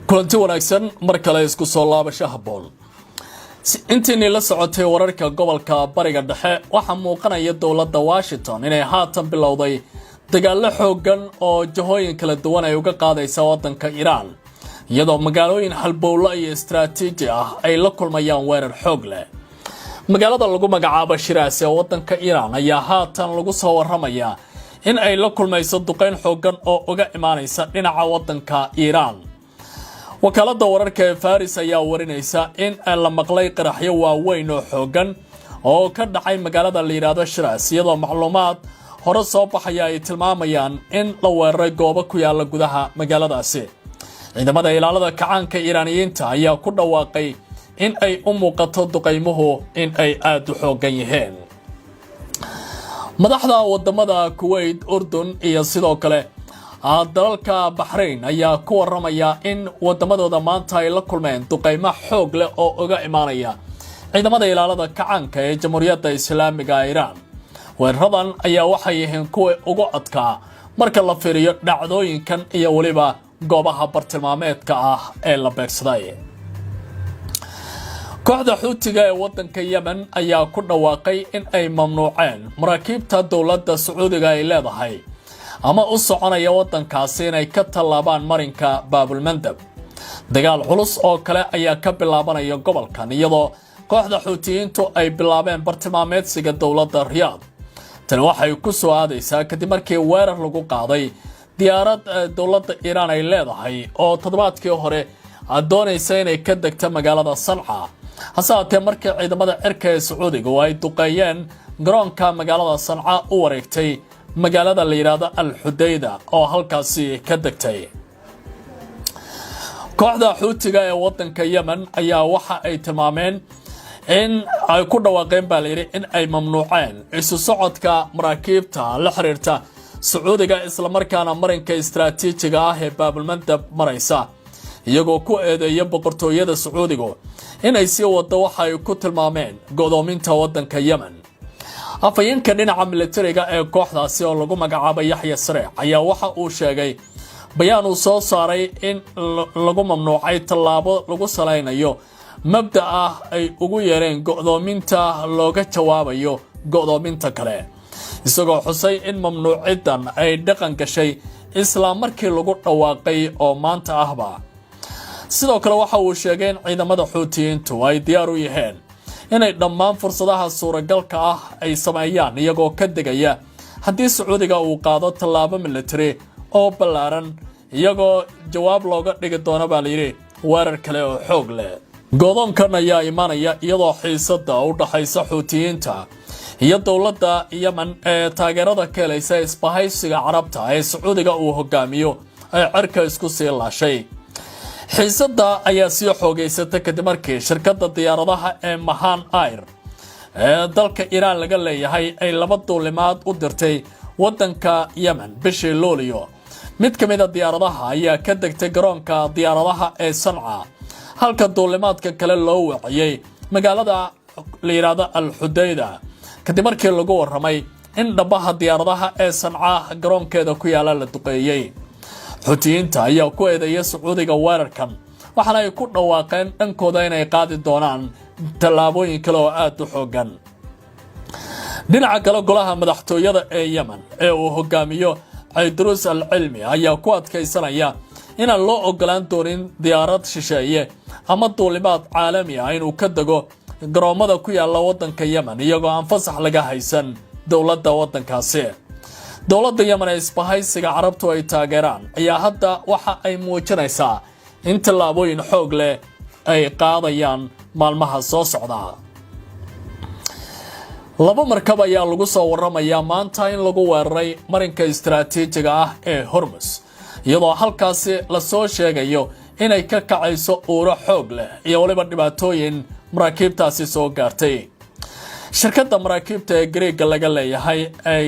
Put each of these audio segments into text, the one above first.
Kulanti wanaagsan mar kale, isku soo laabasho habboon. Intiinii la socotay wararka gobolka Bariga Dhexe, waxaa muuqanaya dowladda Washington inay haatan bilowday dagaallo xooggan oo jahooyin kala duwan ay uga qaadaysa waddanka Iiraan, iyadoo magaalooyin halbowlo iyo istaraatiiji ah ay la kulmayaan weerar xoog leh. Magaalada lagu magacaabo Shiraas ee waddanka Iiraan ayaa haatan lagu soo waramayaa in ay la kulmayso duqeyn xooggan oo uga imaanaysa dhinaca waddanka Iiraan. Wakaaladda wararka ee Faris ayaa warinaysa in la maqlay qaraxyo waaweyn oo xooggan oo ka dhacay magaalada la yidhaahdo Shiraas, iyadoo macluumaad hore soo baxaya ay tilmaamayaan in la weeraray goobo ku yaala gudaha magaaladaasi. Ciidamada Ilaalada Kacaanka Iiraaniyiinta ayaa ku dhawaaqay in ay u muuqato duqaymuhu in ay aada u xooggan yihiin. Madaxda wadamada Kuwait, Urdun iyo sidoo kale dalalka Baxrayn ayaa ku waramaya in wadamadooda maanta ay la kulmeen duqaymo xoog leh oo uga imaanaya ciidamada Ilaalada Kacaanka ee Jamhuuriyadda Islaamiga Iiraan. Weeraradan ayaa waxay yihiin kuwa ugu adkaa marka la fiiriyo dhacdooyinkan iyo weliba goobaha bartilmaameedka ah ee la beegsaday. Kooxda Xuutiga ee wadanka Yemen ayaa ku dhawaaqay in ay mamnuuceen maraakiibta dowladda Sacuudiga ay leedahay ama u soconaya waddankaasi inay ka tallaabaan marinka Baabulmandab. Dagaal culus oo kale ayaa ka bilaabanaya gobolkan, iyadoo kooxda Xuutiyiintu ay bilaabeen bartilmaameedsiga dowladda Riyaad. Tani waxay ku soo aadaysaa kadib markii weerar lagu qaaday diyaarad dowladda Iiraan ay leedahay oo toddobaadkii hore doonaysa inay ka degto magaalada Sanca. Hase haatee, markii ciidamada cirka ee Sacuudiga oo ay duqeeyeen garoonka magaalada Sanca, u wareegtay magaalada la yidhaahdo Al Xudayda oo halkaasi ka degtay. Kooxda Xuutiga ee wadanka Yemen ayaa waxa ay tilmaameen in ay ku dhawaaqeen, baa layidhi, in ay mamnuuceen isu socodka maraakiibta la xiriirta Sacuudiga, islamarkaana marinka istaraatiijiga ah ee Baabulmandab maraysa, iyagoo ku eedeeya boqortooyada Sacuudigu inay sii wado waxa ay ku tilmaameen go'doominta wadanka Yemen. Afhayeenka dhinaca militariga ee kooxdaasi oo lagu magacaabay Yaxya Sareec ayaa waxa uu sheegay bayaan uu soo saaray in lagu mamnuucay tallaabo lagu salaynayo mabda ah ay ugu yeereen go'doominta looga jawaabayo go'doominta kale, isagoo xusay in mamnuuciddan ay dhaqan gashay isla markii lagu dhawaaqay oo maanta ahba. Sidoo kale waxa uu sheegay in ciidamada Xuutiyiintu ay diyaar u yihiin inay dhammaan fursadaha suuragalka ah ay sameeyaan, iyagoo ka degaya haddii Sacuudiga uu qaado tallaabo militari oo ballaaran, iyagoo jawaab looga dhigi doono, baa layidhi, weerar kale oo xoog leh. Go'doonkan ayaa imanaya iyadoo xiisadda u dhaxaysa Xuutiyiinta iyo dowladda Yemen ee taageerada ka helaysa isbahaysiga Carabta ee Sacuudiga uu hogaamiyo ay cirka isku sii laashay. Xiisadda ayaa sii xoogaysatay kadib markii shirkadda diyaaradaha ee Mahan Air ee dalka Iiraan laga leeyahay ay laba duulimaad u dirtay waddanka Yemen bishii Luuliyo. Mid ka mida diyaaradaha ayaa ka degtay garoonka diyaaradaha ee Sanca, halka duulimaadka kale loo waciyey magaalada la yidhaahdo Al Xudayda, kadib markii lagu warramay in dhabaha diyaaradaha ee Sanca garoonkeeda ku yaala la duqeeyey. Xuutiyiinta ayaa ku eedeeya Sacuudiga weerarkan, waxaana ay ku dhawaaqeen dhankooda inay qaadi doonaan tallaabooyin kale oo aada u xoogan. Dhinaca kale, golaha madaxtooyada ee Yemen ee uu hogaamiyo Cayduruus Al Cilmi ayaa ku adkaysanaya inaan loo ogolaan doonin diyaarad shisheeye ama duulimaad caalami ah inuu ka dego garoommada ku yaala waddanka Yemen, iyagoo aan fasax laga haysan dowladda waddankaasi. Dowladda Yemen ee isbahaysiga Carabtu ay taageeraan ayaa hadda waxa ay muujinaysaa in tallaabooyin xoog leh ay qaadayaan maalmaha soo socda. Laba markab ayaa lagu soo waramayaa maanta in lagu weeraray marinka istaraatiijiga ah ee Hormus, iyadoo halkaasi lasoo sheegayo inay ka kacayso uuro xoog leh iyo weliba dhibaatooyin maraakiibtaasi soo gaartay. Shirkadda maraakiibta ee Greega laga leeyahay ay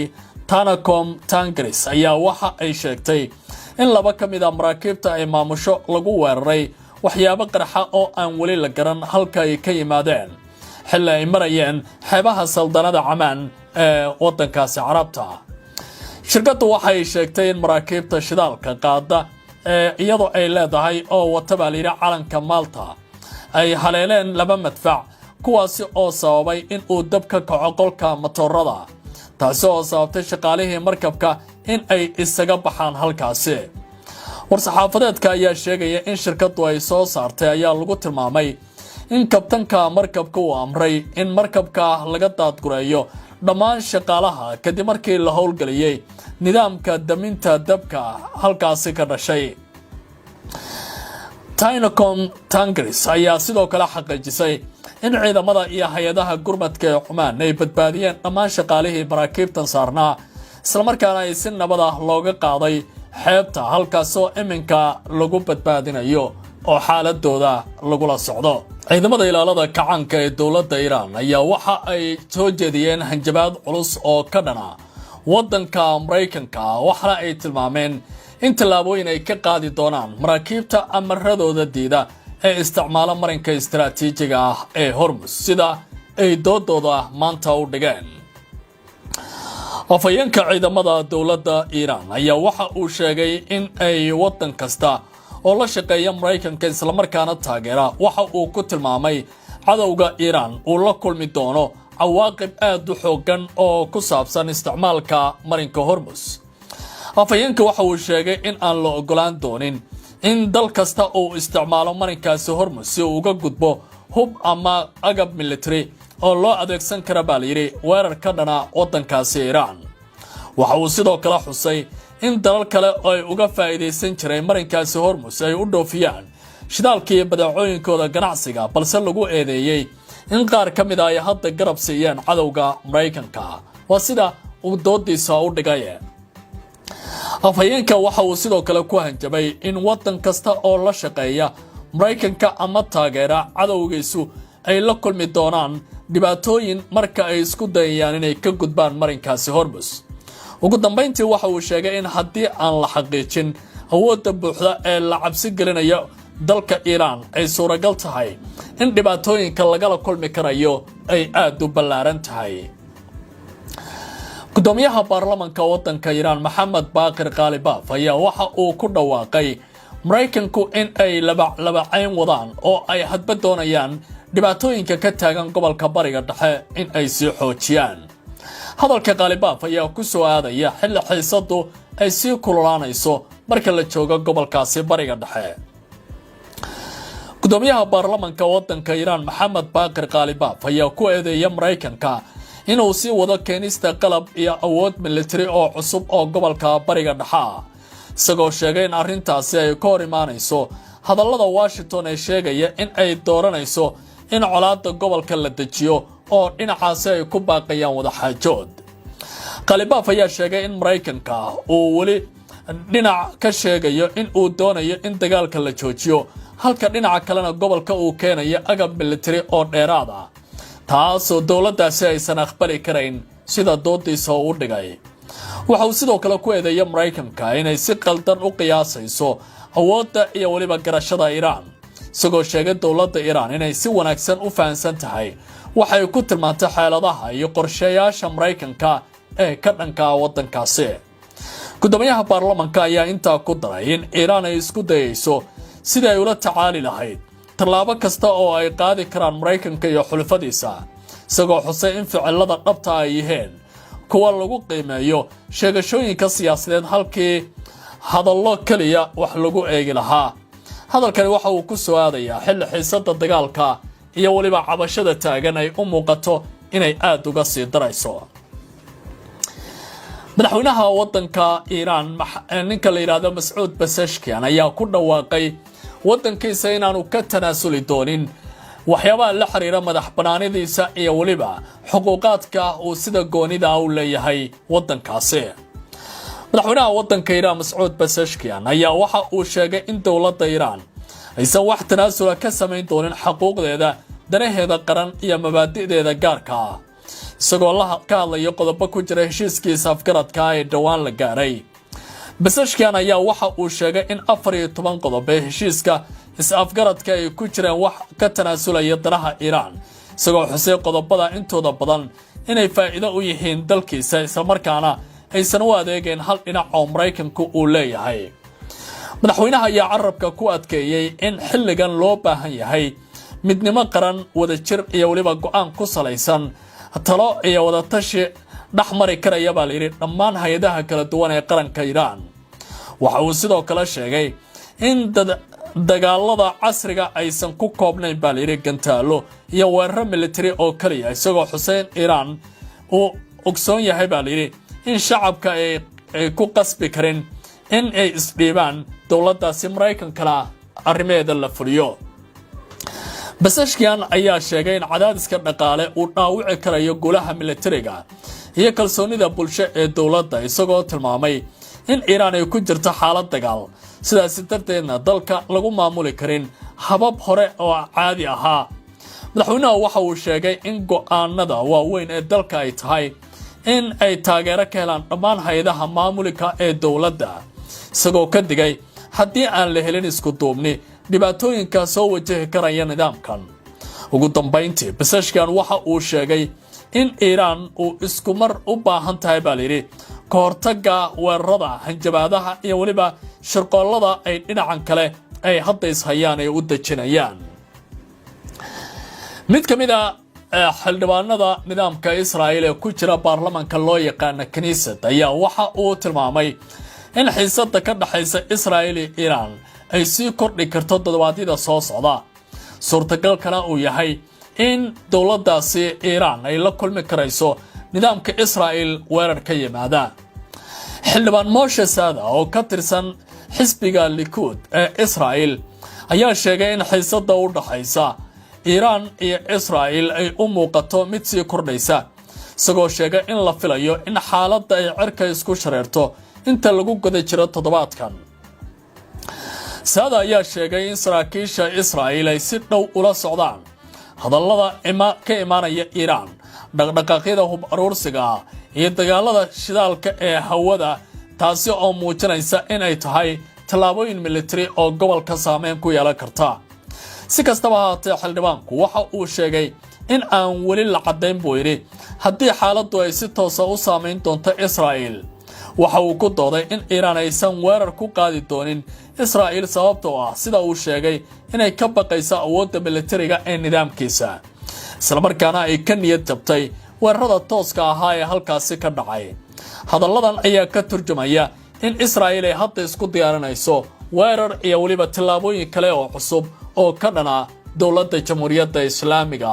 Tanacom Tankers ayaa waxa ay sheegtay in laba ka mid a maraakiibta ay maamusho lagu weeraray waxyaabo qarxa oo aan weli la garan halka ay ka yimaadeen, xilli ay marayeen xeebaha Saldanada Camaan ee waddankaasi Carabta. Shirkaddu waxay sheegtay in maraakiibta shidaalka qaada ee iyadoo ay leedahay oo wata, baa layidhi, calanka Malta ay haleeleen laba madfac, kuwaasi oo sababay in uu dab ka kaco qolka matoorada, taasi oo sababtay shaqaalihii markabka in ay isaga baxaan halkaasi. War-saxaafadeedka ayaa sheegaya in shirkaddu ay soo saartay ayaa lagu tilmaamay in kabtanka markabka uu amray in markabka laga daadgureeyo dhammaan shaqaalaha kadib markii la howlgeliyey nidaamka daminta dabka halkaasi ka dhashay. Tynecom Tankers ayaa sidoo kale xaqiijisay in ciidamada iyo hay-adaha gurmadka ee Cumaan ay badbaadiyeen dhammaan shaqaalihii maraakiibtan saarnaa, islamarkaana ay si nabad ah looga qaaday xeebta, halkaasoo iminka lagu badbaadinayo oo xaaladooda lagula socdo. Ciidamada ilaalada kacaanka ee dowladda Iiraan ayaa waxa ay soo jeediyeen hanjabaad culus oo ka dhana waddanka Maraykanka, waxaana ay tilmaameen in tallaabooyin ay ka qaadi doonaan maraakiibta amaradooda diida ee isticmaala marinka istaraatiijiga ah ee Hormus, sida ay doodooda maanta u dhigeen. Afhayeenka ciidamada dowladda Iiraan ayaa waxa uu sheegay in ay waddan kasta oo la shaqeeya Maraykanka islamarkaana taageera waxa uu ku tilmaamay cadowga Iiraan uu la kulmi doono cawaaqib aad u xooggan oo ku saabsan isticmaalka marinka Hormus. Afhayeenka waxa uu sheegay in aan la ogolaan doonin in dal kasta uu isticmaalo marinkaasi Hormus si uu uga gudbo hub ama agab military oo loo adeegsan kara, baa layidhi, weerar ka dhana waddankaasi Iiraan. Waxa uu sidoo kale xusay in dalal kale oo ay uga faa'iidaysan jiray marinkaasi Hormus ay u dhoofiyaan shidaalka iyo badeecooyinkooda ganacsiga, balse lagu eedeeyey in qaar ka mid a ay hadda garab siiyeen cadowga Maraykanka, waa sida uu doodiisa u dhigaye. Afhayeenka waxa uu sidoo kale ku hanjabay in waddan kasta oo la shaqeeya Maraykanka ama taageera cadowgiisu ay la kulmi doonaan dhibaatooyin marka ay isku dayayaan inay ka gudbaan marinkaasi Hormus. Ugu dambayntii, waxa uu sheegay in haddii aan la xaqiijin awoodda buuxda ee la cabsi gelinaya dalka Iiraan, ay suuragal tahay in dhibaatooyinka lagala kulmi karayo ay aada u ballaaran tahay. Gudoomiyaha baarlamanka waddanka Iiraan, Maxamed Baaqir Kaalibaaf, ayaa waxa uu ku dhawaaqay Maraykanku in ay labalabacayn wadaan oo ay hadba doonayaan dhibaatooyinka ka taagan gobolka Bariga Dhexe in ay sii xoojiyaan. Hadalka Kaalibaaf ayaa ku soo aadaya xilli xiisadu ay sii kululaanayso marka la joogo gobolkaasi Bariga Dhexe. Gudoomiyaha baarlamanka waddanka Iiraan, Maxamed Baaqir Kaalibaaf, ayaa ku eedeeya Maraykanka inuu sii wado keenista qalab iyo awood militari oo cusub oo gobolka Bariga Dhexe ah, isagoo sheegay in arrintaasi ay ka hor imaanayso hadallada Washington ee sheegaya in ay dooranayso in colaadda gobolka la dejiyo oo dhinacaasi ay ku baaqayaan wadaxaajood. Khalibaaf ayaa sheegay in Maraykanka uu weli dhinac ka sheegayo in uu doonayo in dagaalka la joojiyo, halka dhinaca kalena gobolka uu keenayo agab militari oo dheeraad ah, taasoo dowladdaasi aysan aqbali karayn, sida doodiisa u dhigay. Waxa uu sidoo kale ku eedeeya Maraykanka inay si qaldan u qiyaasayso awoodda iyo weliba garashada Iiraan, isagoo sheegay dowladda Iiraan inay si wanaagsan u fahansan tahay waxay ku tilmaantay xeeladaha iyo qorshayaasha Maraykanka ee ka dhanka ah waddankaasi. Gudoomiyaha baarlamanka ayaa intaa ku daray in Iiraan ay isku dayayso sidii ay ula tacaali lahayd tallaabo kasta oo ay qaadi karaan Maraykanka iyo xulafadiisa, isagoo xusay in ficilada dhabta ay yihiin kuwa lagu qiimeeyo sheegashooyinka siyaasadeed halkii hadallo keliya wax lagu eegi lahaa. Hadalkani waxa uu ku soo aadayaa xilli xiisadda dagaalka iyo weliba cabashada taagan ay u muuqato inay aada uga sii darayso. Madaxweynaha waddanka Iiraan, ninka la yidhaahdo Mascuud Pezeshkian, ayaa ku dhawaaqay waddankiisa inaanu ka tanaasuli doonin waxyaabaha la xiriira madax banaanidiisa iyo weliba xuquuqaadka uu sida goonida u leeyahay waddankaasi. Madaxweynaha waddanka Iiraan, Mascuud Pezeshkian, ayaa waxa uu sheegay in dowladda Iiraan aysan wax tanaasula ka samayn doonin xaquuqdeeda, danaheeda qaran iyo mabaadi'deeda gaarka ah, isagoo ka hadlaya qodobo ku jira heshiiskiisa afgaradka ee dhowaan la gaaray. Pezeshkian ayaa waxa uu sheegay in 14 qodob ee heshiiska is-afgaradka ay ku jireen wax ka tanaasulaya danaha Iiraan, isagoo xusay qodobada intooda badan inay faa'iido u yihiin dalkiisa, islamarkaana aysan u adeegayn hal dhinac oo Maraykanku uu leeyahay. Madaxweynaha ayaa carabka ku adkeeyey in xilligan loo baahan yahay midnimo qaran, wadajir iyo weliba go'aan ku salaysan talo iyo wadatashi dhex mari karaya, baa layidhi, dhammaan hay'adaha kala duwan ee qaranka Iiraan. Waxa uu sidoo kale sheegay in dagaalada casriga aysan ku koobnayn, baa layidhi, gantaalo iyo weeraro military oo keliya, isagoo xuseen Iiraan uu ogsoon yahay, baa layidhi, in shacabka ay ku qasbi karin in ay isdhiibaan, dowladdaasi Maraykankana arrimaheeda la fuliyo. Pezeshkian ayaa sheegay in cadaadiska dhaqaale uu dhaawici karayo golaha militariga iyo kalsoonida bulsho ee dowladda, isagoo tilmaamay in Iiraan ay ku jirto xaalad dagaal, sidaasi darteedna dalka lagu maamuli karin habab hore oo caadi ahaa. Madaxweynaha waxa uu sheegay in go'aanada waaweyn ee dalka ay tahay in ay taageero ka helaan dhammaan hay'adaha maamulika ee dowladda, isagoo ka digay haddii aan la helin isku duubni dhibaatooyinka soo wajahi karaya nidaamkan. Ugu dambayntii, Pezeshkian waxa uu sheegay in Iiraan uu isku mar u baahan tahay, baa layidhi, ka hortagga weerarada, hanjabaadaha iyo weliba shirqoollada ay dhinacan kale ay hadda ishayaan ay u dejinayaan. Mid ka mid a xildhibaanada nidaamka Israa'il ee ku jira baarlamanka loo yaqaana Knesset ayaa waxa uu tilmaamay in xiisada ka dhexaysa Israa'il iyo Iiraan ay sii kordhi karto toddobaadyada soo socda, suurtagalkana uu yahay in dowladdaasi Iiraan ay la kulmi karayso nidaamka Israa'il weerar ka yimaada. Xildhibaan Moshe Saada oo ka tirsan xisbiga Likuud ee Israa'il ayaa sheegay in xiisada u dhaxaysa Iiraan iyo Israa'il ay u muuqato mid sii kordhaysa, isagoo sheegay in la filayo in xaaladda ay cirka isku shareerto inta lagu guda jiro toddobaadkan. Saada ayaa sheegay in saraakiisha Israa'il ay si dhow ula socdaan hadallada ka imaanaya Iiraan, dhaqdhaqaaqyada hub aruursiga ah iyo dagaalada shidaalka ee hawada, taasi oo muujinaysa in ay tahay tallaabooyin militari oo gobolka saameyn ku yeelan karta. Si kastaba haatee, xildhibaanku waxa uu sheegay in aan weli la caddayn, buu yidhi, haddii xaaladdu ay si toosa u saamayn doonto Israa'il. Waxa uu ku dooday in Iiraan aysan weerar ku qaadi doonin Israa'il, sababtoo ah, sida uu sheegay, inay ka baqayso awoodda militariga ee nidaamkiisa, islamarkaana ay ka niyad jabtay weerarada tooska ahaa ee halkaasi ka dhacay. Hadalladan ayaa ka turjumaya in Israa'il ay hadda isku diyaarinayso weerar iyo weliba tallaabooyin kale oo cusub oo ka dhana dowladda Jamhuuriyadda Islaamiga.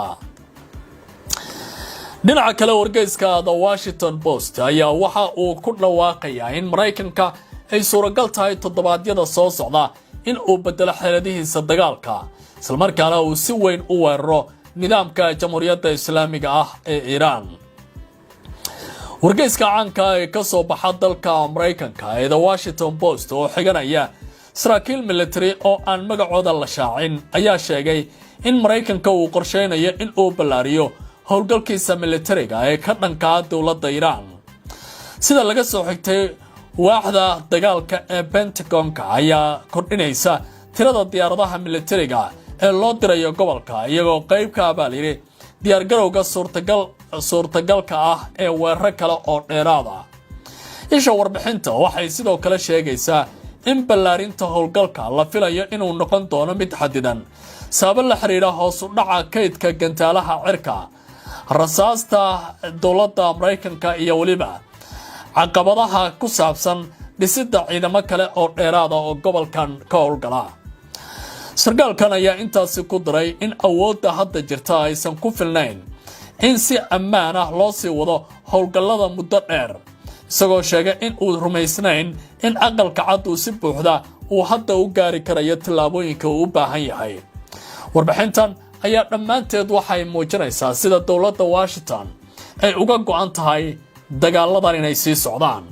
Dhinaca kale, wargeyska The Washington Post ayaa waxa uu ku dhawaaqayaa in Maraykanka ay suuragal tahay toddobaadyada soo socda in uu bedelo xeeladihiisa dagaalka, islamarkaana uu si weyn u weeraro nidaamka Jamhuuriyadda Islaamiga ah ee Iiraan. Wargeyska caanka ee ka soo baxa dalka Maraykanka ee The Washington Post oo xiganaya saraakiil military oo aan magacooda la shaacin ayaa sheegay in Maraykanka uu qorsheynayo in uu ballaariyo howlgalkiisa militariga ee ka dhankaa dowladda Iiraan. Sida laga soo xigtay, waaxda dagaalka ee Pentagonka ayaa kordhinaysa tirada diyaaradaha militariga ee loo dirayo gobolka, iyagoo qayb ka ah, baa layidhi, diyaargarowga suurtagalka ah ee weeraro kale oo dheeraad ah. Isha warbixinta waxay sidoo kale sheegaysaa in ballaarinta howlgalka la filayo inuu noqon doono mid xadidan, sababo la xiriira hoos u dhaca kaydka gantaalaha cirka, rasaasta dowladda Maraykanka iyo weliba caqabadaha ku saabsan dhisidda ciidamo kale oo dheeraada oo gobolkan ka howlgala. Sarkaalkan ayaa intaasi ku daray in awoodda hadda jirta aysan ku filnayn in si ammaan ah loo sii wado howlgallada muddo dheer, isagoo sheegay in uu rumaysnayn in Aqalka Cad uu si buuxda uu hadda u gaari karayo tallaabooyinka uu u baahan yahay. Warbixintan ayaa dhammaanteed waxay muujinaysaa sida dowladda Washington ay uga go'an tahay dagaaladan inay sii socdaan.